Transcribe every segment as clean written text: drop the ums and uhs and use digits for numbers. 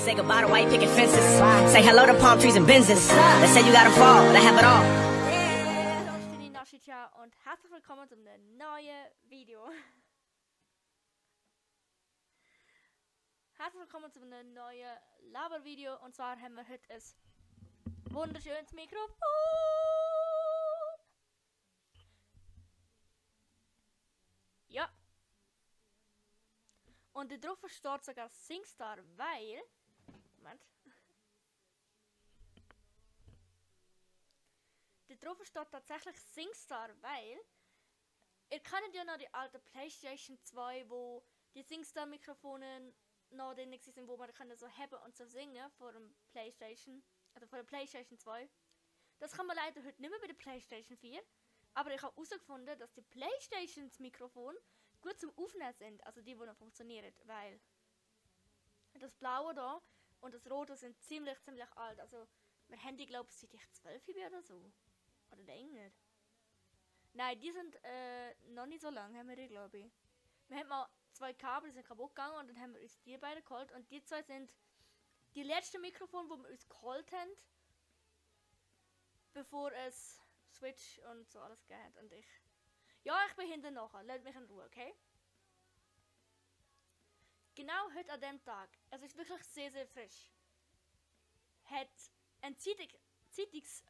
Say goodbye to white picket fences. Say hello to palm trees and Benzes. Let's say you gotta fall, I have it all. Hallo, ich bin die Nashita und herzlich willkommen zu einem neuen Video. Herzlich willkommen zu einem neuen Laber-Video. Und zwar haben wir heute ein wunderschönes Mikrofon. Ja. Und da drauf steht sogar SingStar, weil... Moment. Da drauf steht tatsächlich SingStar, weil... Ihr kennt ja noch die alte PlayStation 2, wo die SingStar-Mikrofone noch drin sind, wo man so haben und so singen vor dem PlayStation, also vor der PlayStation 2. Das kann man leider heute nicht mehr bei der PlayStation 4. Aber ich habe herausgefunden, dass die PlayStations-Mikrofone gut zum Aufnehmen sind, also die noch funktionieren, weil das blaue da und das rote sind ziemlich alt. Also mein Handy glaube ich seit ich 12 bin oder so. Oder länger. Nein, die sind noch nicht so lang, haben wir die glaube ich. Wir haben mal 2 Kabel, die sind kaputt gegangen und dann haben wir uns die beide geholt. Und die 2 sind die letzten Mikrofone, die wir uns geholt haben, bevor es Switch und so alles geht. Und ich bin hinten nachher. Lasst mich in Ruhe, okay? Genau heute an dem Tag, es ist wirklich sehr frisch, hat ein ich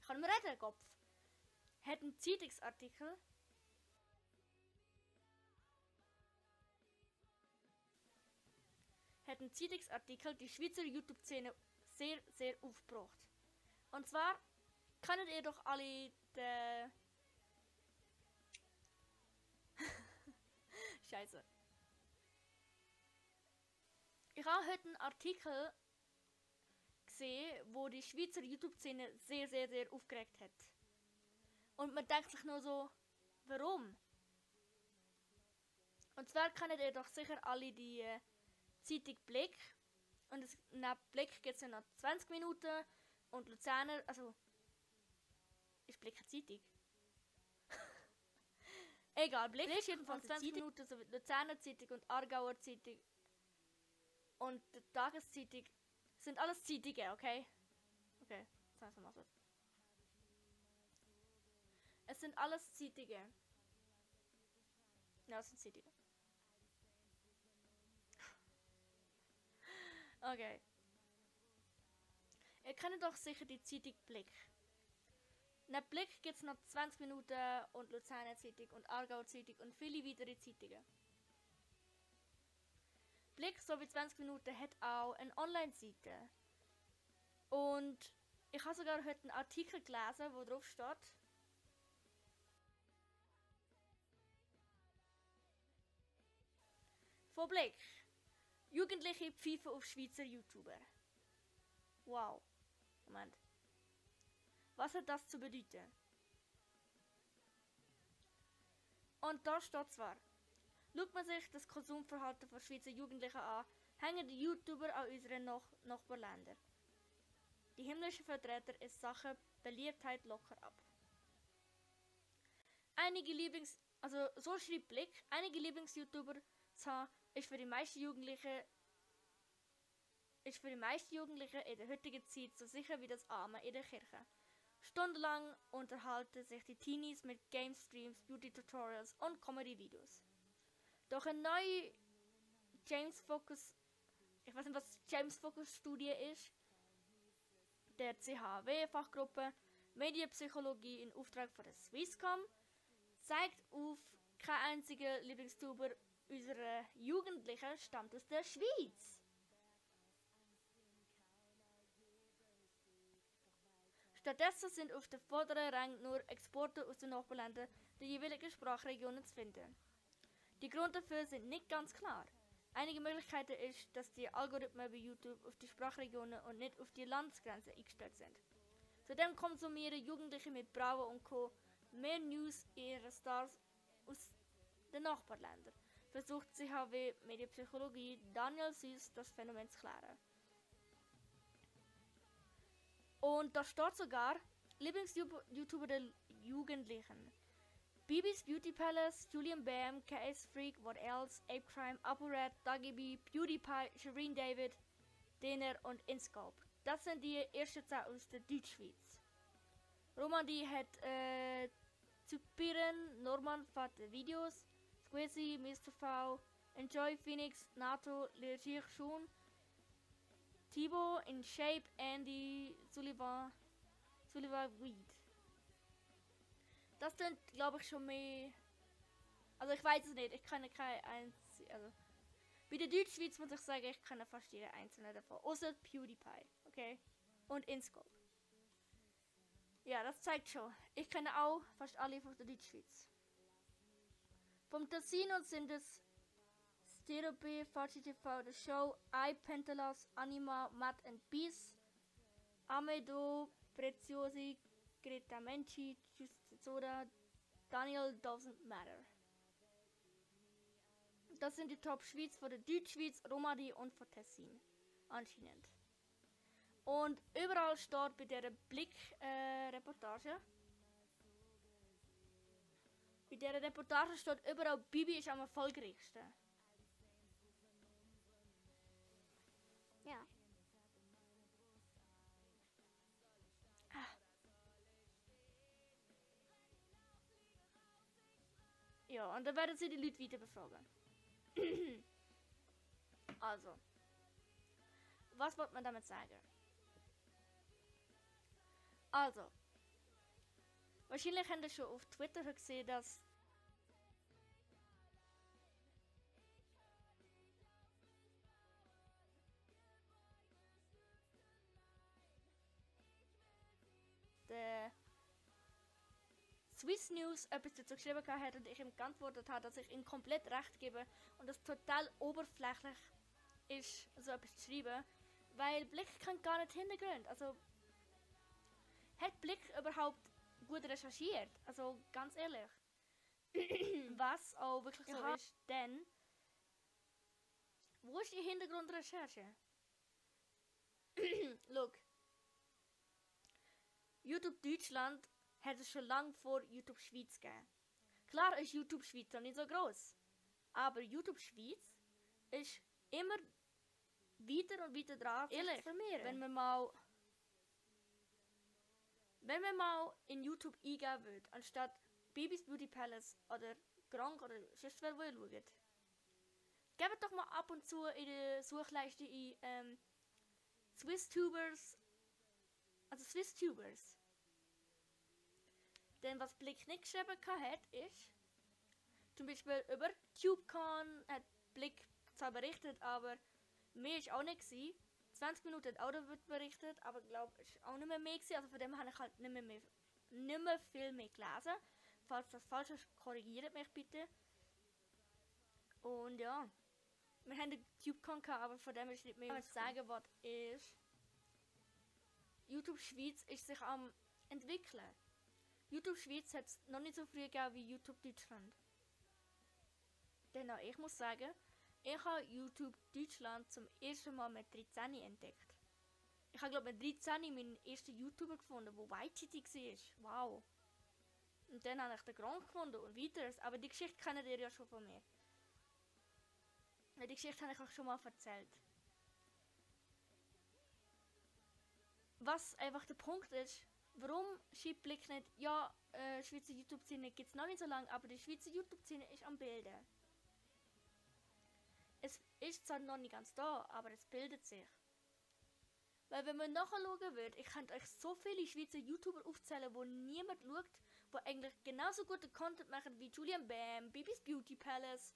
kann mir reden, Kopf, hat ein Zeitungsartikel die Schweizer YouTube-Szene sehr aufgebracht. Und zwar kennt ihr doch alle den... Scheiße. Ich habe heute einen Artikel gesehen, wo die Schweizer YouTube-Szene sehr aufgeregt hat. Und man denkt sich nur so, warum? Und zwar kennt ihr doch sicher alle die Zeitung Blick. Und nach Blick geht es ja noch 20 Minuten. Und Luzerner, also... Ist Blick eine Zeitung? Egal, Blick ist jedenfalls 20 Minuten, so wie die Luzerner Zeitung und Aargauer Zeitung. Und die Tageszeitung sind alles Zeitungen, okay? Okay, sagen wir mal so. Es sind alles Zeitungen. Ja, es sind Zeitungen. Okay. Ihr kennt doch sicher die Zeitung Blick. Nach Blick gibt es noch 20 Minuten und Luzerner Zeitung und Aargauer Zeitung und viele weitere Zeitungen. Blick sowie 20 Minuten hat auch eine Online-Seite. Und ich habe sogar heute einen Artikel gelesen, wo drauf steht: Von Blick. Jugendliche pfeifen auf Schweizer YouTuber. Wow. Moment. Was hat das zu bedeuten? Und da steht zwar: Schaut man sich das Konsumverhalten von Schweizer Jugendlichen an, hängen die YouTuber an unseren Nachbarländern. Die himmlischen Vertreter in Sachen Beliebtheit locker ab. So schreibt Blick, einige Lieblings-YouTuber zu haben, ist für die meisten Jugendlichen in der heutigen Zeit so sicher wie das Amen in der Kirche. Stundenlang unterhalten sich die Teenies mit Game Streams, Beauty Tutorials und Comedy-Videos. Doch eine neue James Focus Studie ist, der CHW-Fachgruppe Medienpsychologie in Auftrag von der Swisscom, zeigt auf, kein einziger Lieblingstuber unserer Jugendlichen stammt aus der Schweiz. Stattdessen sind auf der vorderen Rang nur Exporte aus den Nachbarländern der jeweiligen Sprachregionen zu finden. Die Gründe dafür sind nicht ganz klar. Einige Möglichkeiten ist, dass die Algorithmen bei YouTube auf die Sprachregionen und nicht auf die Landesgrenzen eingestellt sind. Zudem konsumieren Jugendliche mit Bravo und Co. mehr News ihrer Stars aus den Nachbarländern. Versucht CHW Medienpsychologie Daniel Süß das Phänomen zu klären. Und da steht sogar Lieblings-YouTuber der Jugendlichen. Bibis Beauty Palace, Julian Bam, KS Freak, What Else, Ape Crime, ApoRed, Dagi B, PewDiePie, Shireen David, Denner und Inscope. Das sind die ersten 10 aus der Deutschschweiz. Romandie hat Zupiren, Norman fährt Videos, Squeezy, Mr. V, Enjoy Phoenix, NATO, Legier schon, Thibaut, In Shape, Andy, Sullivan Weed. Das sind, glaube ich, schon mehr. Also ich weiß es nicht, ich kenne keine einzige. Also bei der Deutschschweiz muss ich sagen, ich kenne fast jede einzelne davon. Außer PewDiePie, okay? Und Inscope. Ja, das zeigt schon. Ich kenne auch fast alle von der Deutschschweiz. Vom Casino sind es Stereo B, Fati TV, The Show, I, Pentalas, Anima, Matt and Beast, Amedo, Preziosi, Greta Menchi, Soda, Daniel Doesn't Matter. Das sind die Top Schweiz von der Deutschschweiz, Romandie und von Tessin. Anscheinend. Und überall steht bei dieser Blick-Reportage. Bei dieser Reportage steht überall, Bibi ist am erfolgreichsten. Ja. Ja, und dann werden sie die Leute weiter befragen. Also, was wollte man damit sagen? Also, wahrscheinlich habt ihr schon auf Twitter gesehen, dass der Swiss News etwas dazu geschrieben hat und ich ihm geantwortet habe, dass ich ihm komplett recht gebe und das total oberflächlich ist, so etwas zu schreiben, weil Blick kann gar nicht Hintergrund. Also, hat Blick überhaupt gut recherchiert? Also, ganz ehrlich. Was auch wirklich so ist, denn wo ist die Hintergrundrecherche? Look. YouTube Deutschland hat es schon lange vor YouTube Schweiz gegeben. Klar ist YouTube Schweiz noch nicht so groß, aber YouTube Schweiz ist immer weiter und weiter dran. Ehrlich, wenn man mal in YouTube eingeben würde, anstatt Babys Beauty Palace oder Gronk oder sonst wer, wo ihr schaut, gebt doch mal ab und zu in der Suchleiste ein SwissTubers. Also SwissTubers. Denn was Blick nicht geschrieben hat, ist zum Beispiel über TubeCon hat Blick zwar berichtet, aber mehr ist auch nicht gewesen. 20 Minuten hat auch darüber berichtet, aber ich glaube, es ist auch nicht mehr gewesen. Also von dem habe ich halt nicht mehr viel mehr gelesen. Falls das falsch ist, korrigiert mich bitte. Und ja, wir haben den TubeCon gehabt, aber von dem ist nicht mehr was sagen, was ist. YouTube Schweiz ist sich am entwickeln. YouTube Schweiz hat es noch nicht so früh gegeben wie YouTube Deutschland. Denn auch ich muss sagen, ich habe YouTube Deutschland zum ersten Mal mit 13 entdeckt. Ich habe glaube mit 13 meinen ersten YouTuber gefunden, der white-titty war. Wow. Und dann habe ich den Gronk gefunden und weiteres. Aber die Geschichte kennt ihr ja schon von mir. Die Geschichte habe ich euch schon mal erzählt. Was einfach der Punkt ist, warum schreibt Blick nicht, ja, Schweizer YouTube-Szene gibt es noch nicht so lange, aber die Schweizer YouTube-Szene ist am Bilden. Es ist zwar noch nicht ganz da, aber es bildet sich. Weil wenn man nachher schauen würde, ich könnte euch so viele Schweizer YouTuber aufzählen, wo niemand schaut, wo eigentlich genauso guten Content machen wie Julian Bam, Babys Beauty Palace,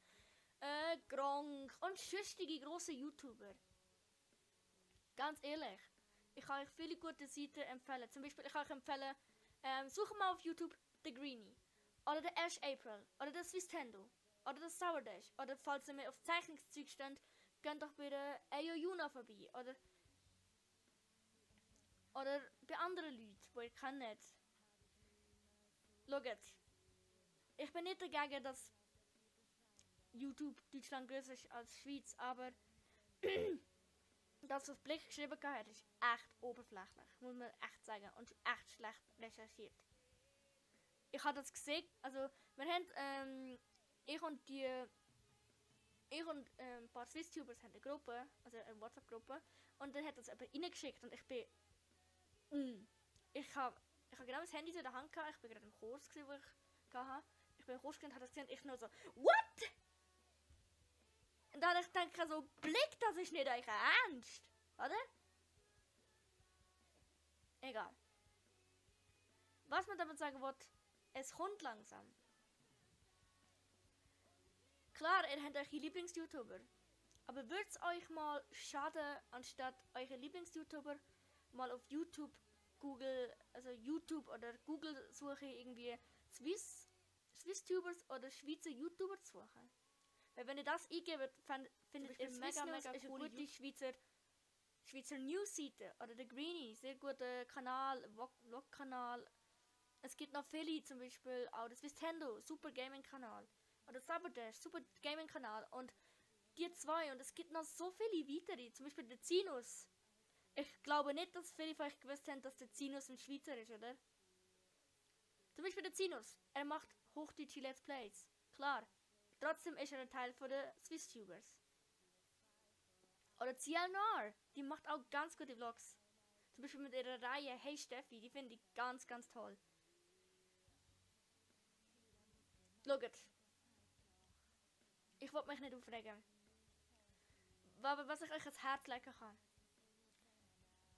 Gronk und sonstige grosse YouTuber. Ganz ehrlich, ich kann euch viele gute Seiten empfehlen. Zum Beispiel, ich kann euch empfehlen, suche mal auf YouTube The Greenie. Oder der Ash April. Oder der Swistendo. Oder der Sourdash. Oder falls ihr mir auf Zeichnungszeug steht, geht doch bei der Ayo Yuna vorbei. Oder bei anderen Leuten, die ihr kennt. Schaut. Ich bin nicht dagegen, dass YouTube Deutschland größer ist als Schweiz, aber das, was Blick geschrieben hat, ist echt oberflächlich, muss man echt sagen, und echt schlecht recherchiert. Ich habe das gesehen, also wir haben, ich und die ich und ein paar Swiss-Tubers haben eine Gruppe, also eine WhatsApp-Gruppe, und dann hat uns jemand reingeschickt und ich bin... Ich habe genau das Handy so in der Hand gehabt, ich bin gerade im Kurs gewesen, wo ich hatte. Ich bin im Kurs gegangen und habe das gesehen und ich nur so, what? Und dann habe ich gedacht, so, Blick, das ist nicht euer Ernst, oder? Egal. Was man damit sagen will, es kommt langsam. Klar, ihr habt eure Lieblings-YouTuber. Aber würde es euch mal schaden, anstatt eure Lieblings-YouTuber mal auf YouTube, Google, also YouTube oder Google suche irgendwie Swiss-Tubers oder Schweizer YouTuber zu suchen? Weil wenn ihr das eingebt, findet ihr mega coole Schweizer News-Seite oder der Greenie, sehr guter Kanal, Vlog-Kanal. Es gibt noch viele, zum Beispiel auch das Nintendo, super Gaming-Kanal. Oder Sabotage, super Gaming-Kanal. Und die zwei, und es gibt noch so viele weitere, zum Beispiel der Zinus. Ich glaube nicht, dass viele von euch gewusst haben, dass der Zinus ein Schweizer ist, oder? Zum Beispiel der Zinus, er macht hochdeutsche Let's Plays. Klar, trotzdem ist er ein Teil von der Swiss-Tubers. Oder CL Noir, die macht auch ganz gute Vlogs. Zum Beispiel mit ihrer Reihe Hey Steffi, die finde ich ganz toll. Schaut. Ich wollte mich nicht aufregen. Aber was ich euch ans Herz legen kann.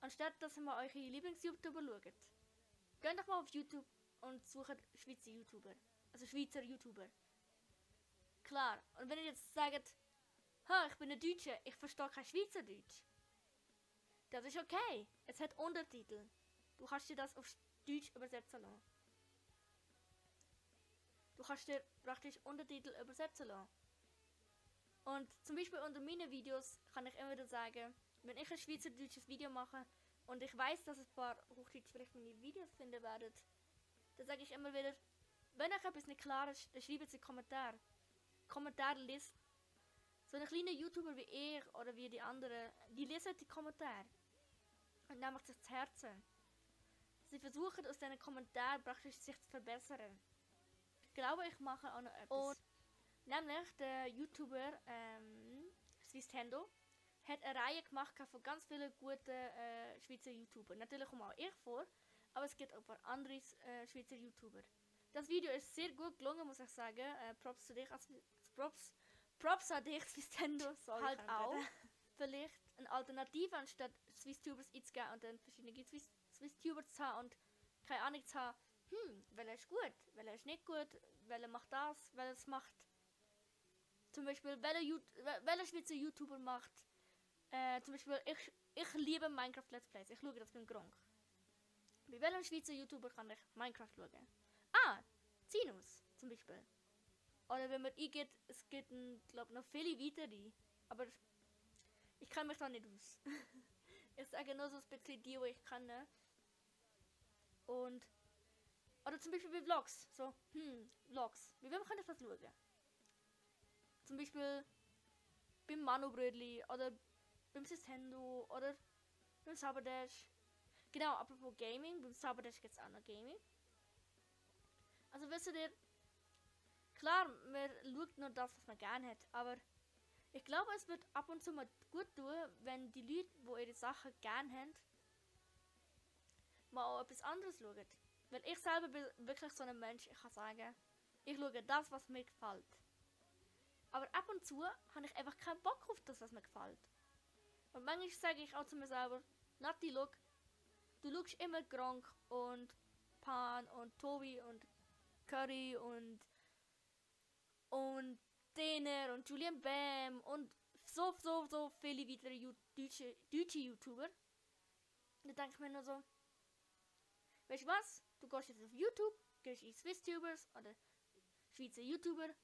Anstatt dass ihr mal eure Lieblings-YouTuber schaut, geht doch mal auf YouTube und sucht Schweizer YouTuber. Also Schweizer YouTuber. Klar, und wenn ihr jetzt sagt, ich bin ein Deutscher, ich verstehe kein Schweizerdeutsch. Das ist okay. Es hat Untertitel. Du kannst dir das auf Deutsch übersetzen lassen. Du kannst dir praktisch Untertitel übersetzen lassen. Und zum Beispiel unter meinen Videos kann ich immer wieder sagen, wenn ich ein schweizerdeutsches Video mache und ich weiß, dass ein paar Hochdeutsch vielleicht meine Videos finden werden, dann sage ich immer wieder, wenn euch etwas nicht klar ist, dann schreibt es in Kommentare. Kommentarliste. So ein kleiner YouTuber wie ich oder wie die anderen, die lesen die Kommentare und nehmen sich zu Herzen. Sie versuchen aus diesen Kommentaren praktisch sich zu verbessern. Ich glaube, ich mache auch noch etwas. Und nämlich der YouTuber Nintendo hat eine Reihe gemacht von ganz vielen guten Schweizer YouTubern. Natürlich komme auch ich vor, aber es gibt auch ein paar andere Schweizer YouTuber. Das Video ist sehr gut gelungen, muss ich sagen. Props zu dich, Props an dich, Nintendo. Halt auch. Vielleicht eine Alternative, anstatt Swiss-Tubers einzugeben und dann verschiedene Swiss-Tubers zu haben und keine Ahnung zu haben, welcher ist gut, welcher ist nicht gut, welcher macht das, welcher es macht. Zum Beispiel, welcher Schweizer YouTuber macht, zum Beispiel, ich liebe Minecraft Let's Plays, ich schaue das beim Gronk. Bei welchem Schweizer YouTuber kann ich Minecraft schauen? Zinus, zum Beispiel. Oder wenn man eingeht, es gibt, glaube noch viele weitere, aber ich kann mich da nicht aus. Ich sage nur so ein bisschen die ich kann. Und, oder zum Beispiel bei Vlogs, so, Vlogs, bei wem kann ich das schauen? Zum Beispiel beim Manu Brödli oder beim Nintendo oder beim Sabotage. Genau, apropos Gaming, beim Sabotage gibt es auch noch Gaming. Also wisst ihr, klar, man schaut nur das, was man gerne hat, aber ich glaube, es wird ab und zu mal gut tun, wenn die Leute, die ihre Sachen gerne haben, mal auch etwas anderes schauen. Weil ich selber bin wirklich so ein Mensch, ich kann sagen, ich schaue das, was mir gefällt. Aber ab und zu habe ich einfach keinen Bock auf das, was mir gefällt. Und manchmal sage ich auch zu mir selber, Nati, look, du schaust immer Gronk und Pan und Tobi und Curry und Dehner und Julian Bam und so viele weitere deutsche YouTuber. Da denke ich mir nur so, weißt du was? Du gehst jetzt auf YouTube, gehst in Swiss-Tubers oder Schweizer YouTuber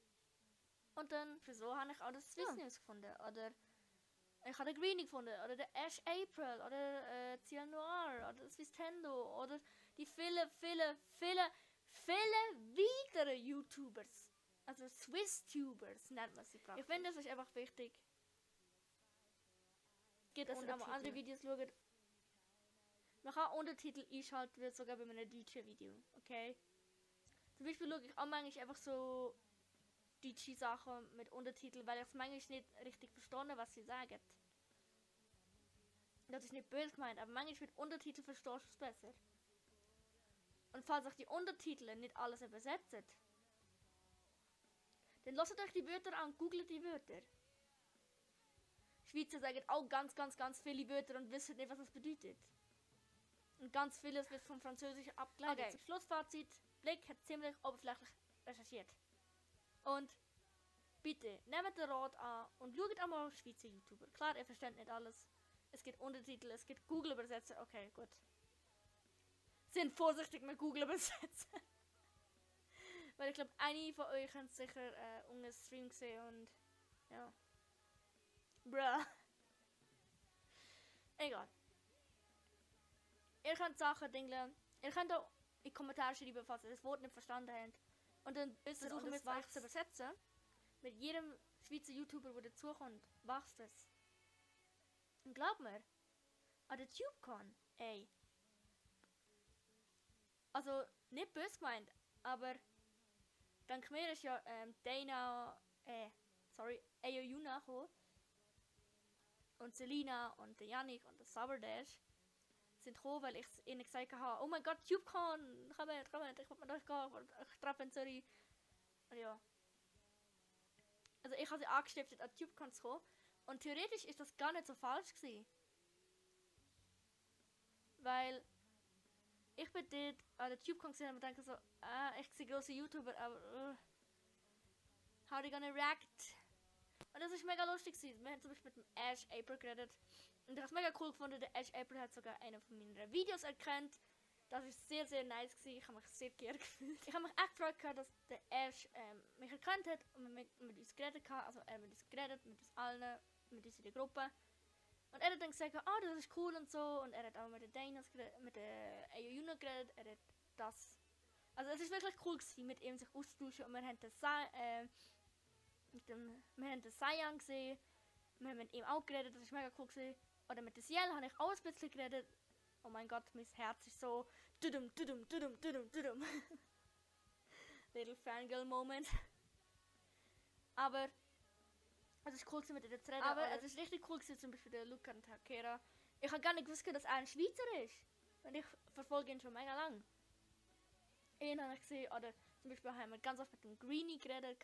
und dann, für so habe ich auch das Swiss News gefunden. Oder ich habe den Greenie gefunden, oder der Ash April, oder CL Noir, oder das Nintendo, oder die viele weitere YouTubers. Also Swiss-Tubers nennt man sie praktisch. Ich finde, das ist einfach wichtig. Geht dass ihr aber andere Videos schaut. Man kann Untertitel einschalten, wird sogar bei einem deutschen Video, okay? Zum Beispiel schaue ich auch manchmal einfach so deutsche Sachen mit Untertiteln, weil ich es manchmal nicht richtig verstehe, was sie sagen. Das ist nicht böse gemeint, aber manchmal mit Untertiteln verstehst du es besser. Und falls auch die Untertitel nicht alles übersetzen, dann lasst euch die Wörter an, googelt die Wörter. Schweizer sagen auch ganz viele Wörter und wissen nicht, was das bedeutet. Und ganz vieles wird vom Französischen abgeleitet. Okay. Zum Schlussfazit, Blick hat ziemlich oberflächlich recherchiert. Und bitte, nehmt den Rat an und schaut einmal Schweizer YouTuber. Klar, ihr versteht nicht alles. Es gibt Untertitel, es gibt Google-Übersetzer. Okay, gut. Sind vorsichtig mit Google-Übersetzer. Weil ich glaube, einige von euch haben sicher unseren Stream gesehen und ja. Bruh. Egal. Ihr könnt Sachen dingeln. Ihr könnt auch in die Kommentare schreiben, falls ihr das Wort nicht verstanden habt. Und dann versuchen wir es weiter zu übersetzen. Mit jedem Schweizer YouTuber, der dazukommt, wächst es. Und glaub mir, an der TubeCon, ey. Also, nicht böse gemeint, aber dank mir ist ja Ayuyuna gekommen. Und Selina und der Yannick und der Saberdash sind gekommen, weil ich ihnen gesagt habe, oh mein Gott, TubeCon, kommt, ich will mit euch gehen, ich treffe in Zürich. Und ja. Also ich habe sie angestiftet, an TubeCon zu kommen. Und theoretisch ist das gar nicht so falsch gewesen. Weil ich bin dort an der TubeCon gesehen und denke so, ich sehe große YouTuber, aber how are they gonna react? Und das ist mega lustig gewesen. Wir haben zum Beispiel mit dem Ash April geredet. Und ich habe es mega cool gefunden, der Ash April hat sogar einen von meinen Videos erkannt. Das ist sehr, sehr nice gewesen. Ich habe mich sehr geehrt gefühlt. Ich habe mich echt gefreut, dass der Ash mich erkannt hat und mit uns geredet hat. Also er mit uns geredet, mit uns allen, mit uns in der Gruppe. Und er hat dann gesagt, das ist cool und so. Und er hat auch mit der Dainas geredet, mit der Ayuyuna geredet. Er hat das. Also es ist wirklich cool gewesen, mit ihm sich auszutauschen. Und wir haben den Saiyan gesehen. Wir haben mit ihm auch geredet, das ist mega cool gewesen. Oder mit der Ciel habe ich auch ein bisschen geredet. Oh mein Gott, mein Herz ist so tudum. Little Fangirl Moment. Aber es ist cool gewesen, mit ihr zu reden. Aber es ist richtig cool gewesen, zum Beispiel der Luca und Takera. Ich habe gar nicht gewusst, dass er ein Schweizer ist. Und ich verfolge ihn schon mega lang. Ihn habe ich gesehen, oder zum Beispiel haben wir ganz oft mit dem Greenie geredet.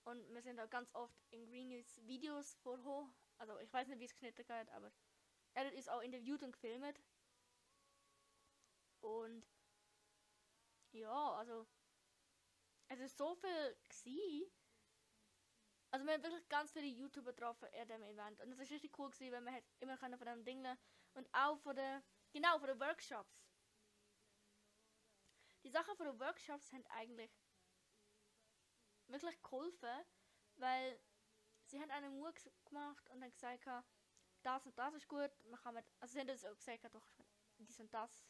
Und wir sind auch ganz oft in Greenies Videos vorher. Also ich weiß nicht, wie es geschnitten geht, aber er hat uns auch interviewt und gefilmt. Und ja, also es ist so viel gewesen. Also wir haben wirklich ganz viele YouTuber getroffen in diesem Event. Und es ist richtig cool gewesen, weil wir halt immer von dem Ding und auch von den Workshops. Die Sachen von den Workshops haben eigentlich wirklich geholfen, weil sie haben einen Mut gemacht und dann gesagt, das und das ist gut. Also sie haben das auch gesagt, du kannst mit dies und das.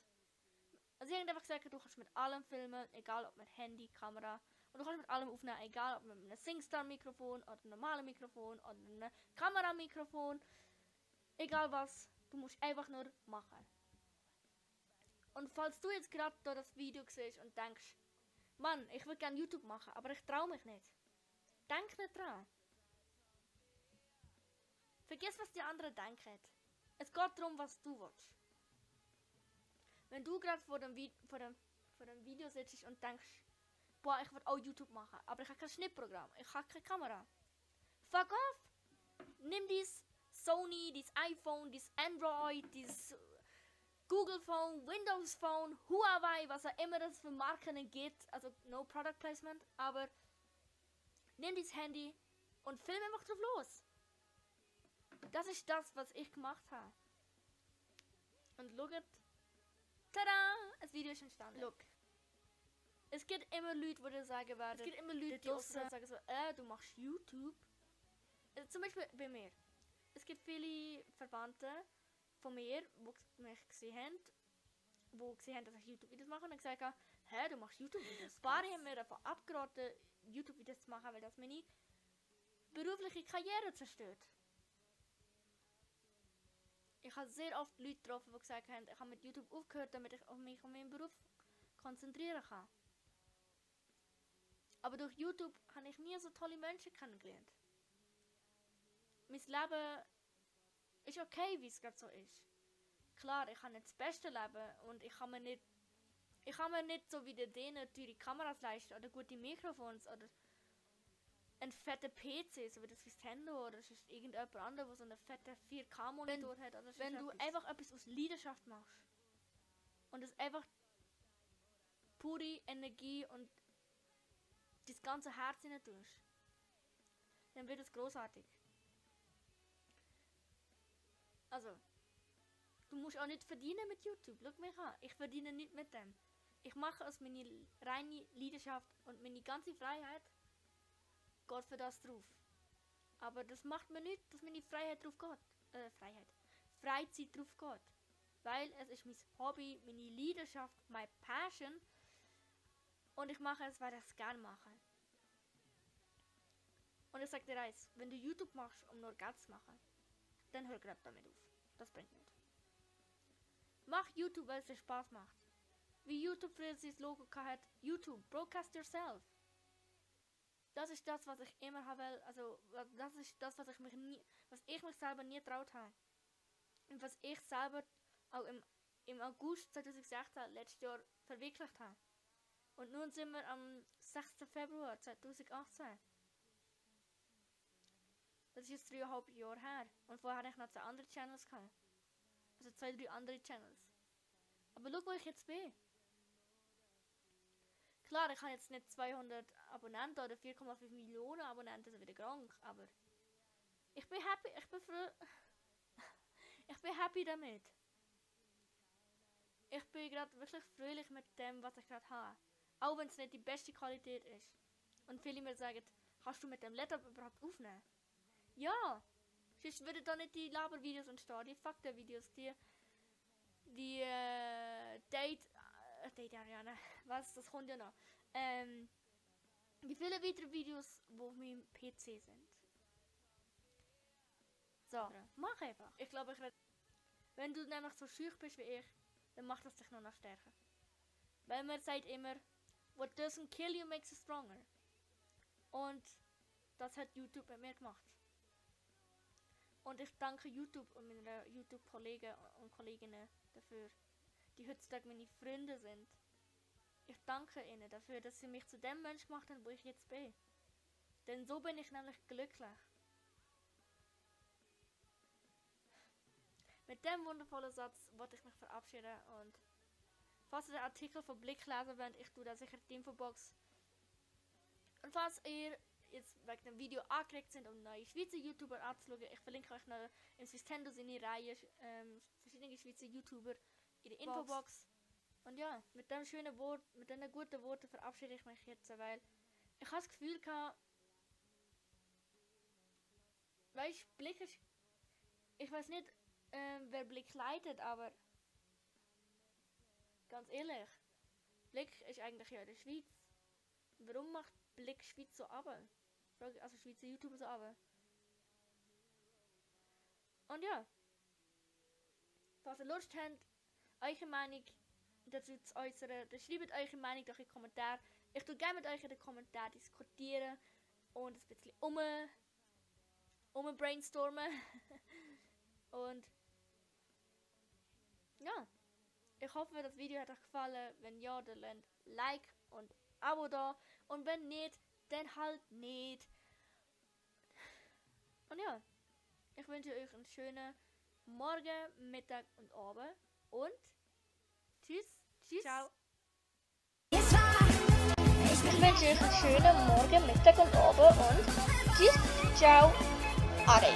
Also sie haben einfach gesagt, du kannst mit allem filmen, egal ob mit Handy, Kamera. Und du kannst mit allem aufnehmen, egal ob mit einem SingStar-Mikrofon oder einem normalen Mikrofon oder einem Kameramikrofon. Egal was, du musst einfach nur machen. Und falls du jetzt gerade da das Video siehst und denkst, Mann, ich würde gerne YouTube machen, aber ich traue mich nicht. Denk nicht dran. Vergiss, was die anderen denken. Es geht darum, was du willst. Wenn du gerade vor dem Video sitzt und denkst, boah, ich will auch YouTube machen, aber ich habe kein Schnittprogramm, ich habe keine Kamera. Fuck off! Nimm dies Sony, dies iPhone, dies Android, dies Google Phone, Windows Phone, Huawei, was auch immer das für Marken gibt, also no Product Placement, aber nimm dieses Handy und film einfach drauf los. Das ist das, was ich gemacht habe. Und schaut, tada, das Video ist entstanden. Look. Es gibt immer Leute, die sagen werden, es gibt immer Leute, die sagen so, du machst YouTube. Also zum Beispiel bei mir. Es gibt viele Verwandte von mir, die mich gesehen haben, dass ich YouTube-Videos mache und dann gesagt haben, hä, du machst YouTube-Videos? Paar haben mir davon abgeraten, YouTube-Videos zu machen, weil das meine berufliche Karriere zerstört. Ich habe sehr oft Leute getroffen, die gesagt haben, ich habe mit YouTube aufgehört, damit ich mich auf meinen Beruf konzentrieren kann. Aber durch YouTube habe ich nie so tolle Menschen kennengelernt. Mein Leben ist okay, wie es gerade so ist. Klar, ich habe nicht das beste Leben und ich kann mir nicht so wie denen teure Kameras leisten oder gute Mikrofons oder einen fetten PC, so wie das Nintendo oder sonst irgendjemand anderes, der so einen fetten 4K-Monitor hat. Oder wenn du einfach etwas aus Leidenschaft machst und es einfach pure Energie und das ganze Herz hinein tust, dann wird es großartig. Also, du musst auch nicht verdienen mit YouTube. Schau mich an, ich verdiene nicht mit dem. Ich mache aus meiner reine Leidenschaft und meine ganze Freiheit geht für das drauf. Aber das macht mir nicht, dass meine Freiheit drauf geht. Freizeit drauf geht. Weil es ist mein Hobby, meine Leidenschaft, meine Passion. Und ich mache es, weil ich es gerne mache. Und ich sag dir eins, wenn du YouTube machst, um nur Geld zu machen, dann hör gerade damit auf. Das bringt nicht. Mach YouTube, weil es dir Spaß macht. Wie YouTube früher sein Logo hat, YouTube, broadcast yourself. Das ist das, was ich immer haben will, also das ist das, was ich mich selber nie getraut habe. Und was ich selber auch im August 2016, letztes Jahr, verwirklicht habe. Und nun sind wir am 6. Februar 2018. Das ist jetzt 3,5 Jahre her. Und vorher hatte ich noch 2 andere Channels gehabt. Also 2, 3 andere Channels. Aber schau, wo ich jetzt bin. Klar, ich habe jetzt nicht 200 Abonnenten oder 4,5 Millionen Abonnenten, so wie der Gronk, aber ich bin happy, ich bin happy damit. Ich bin gerade wirklich fröhlich mit dem, was ich gerade habe. Auch wenn es nicht die beste Qualität ist. Und viele mir sagen, kannst du mit dem Laptop überhaupt aufnehmen? Ja! Sonst würden da nicht die Labervideos entstehen, die Faktenvideos, die Date Ariane, was, das kommt ja noch. Die vielen weiteren Videos, die auf meinem PC sind. So, mach einfach. Ich glaube, wenn du nämlich so schüch bist wie ich, dann macht das dich noch stärker. Weil man sagt immer, what doesn't kill you makes you stronger. Und das hat YouTube bei mir gemacht. Und ich danke YouTube und meinen YouTube-Kollegen und Kolleginnen dafür, die heutzutage meine Freunde sind. Ich danke ihnen dafür, dass sie mich zu dem Mensch gemacht haben, wo ich jetzt bin. Denn so bin ich nämlich glücklich. Mit dem wundervollen Satz wollte ich mich verabschieden und falls ihr den Artikel von Blick lesen wollt, ich tue da sicher die Infobox. Und falls ihr jetzt wegen dem Video angeregt sind, um neue Schweizer YouTuber anzuschauen, ich verlinke euch noch im Nintendo seine Reihe verschiedene Schweizer YouTuber in der Infobox. Und ja, mit dem schönen Wort, mit diesen guten Worten verabschiede ich mich jetzt, weil ich habe das Gefühl gehabt, weißt, Blick ist, ich weiß nicht, wer Blick leitet, aber ganz ehrlich, Blick ist eigentlich ja in der Schweiz. Warum macht Blick Schweiz so runter? Also Schweizer YouTuber so runter? Und ja, falls ihr Lust habt, eure Meinung dazu zu äußern, dann schreibt eure Meinung doch in die Kommentare. Ich tue gerne mit euch in den Kommentaren diskutieren und ein bisschen brainstormen. Und ja, ich hoffe, das Video hat euch gefallen. Wenn ja, dann lasst Like und Abo da. Und wenn nicht, dann halt nicht. Und ja, ich wünsche euch einen schönen Morgen, Mittag und Abend. Und tschüss, ciao. Ich wünsche euch einen schönen Morgen, Mittag und Abend. Und tschüss, ciao, Ade.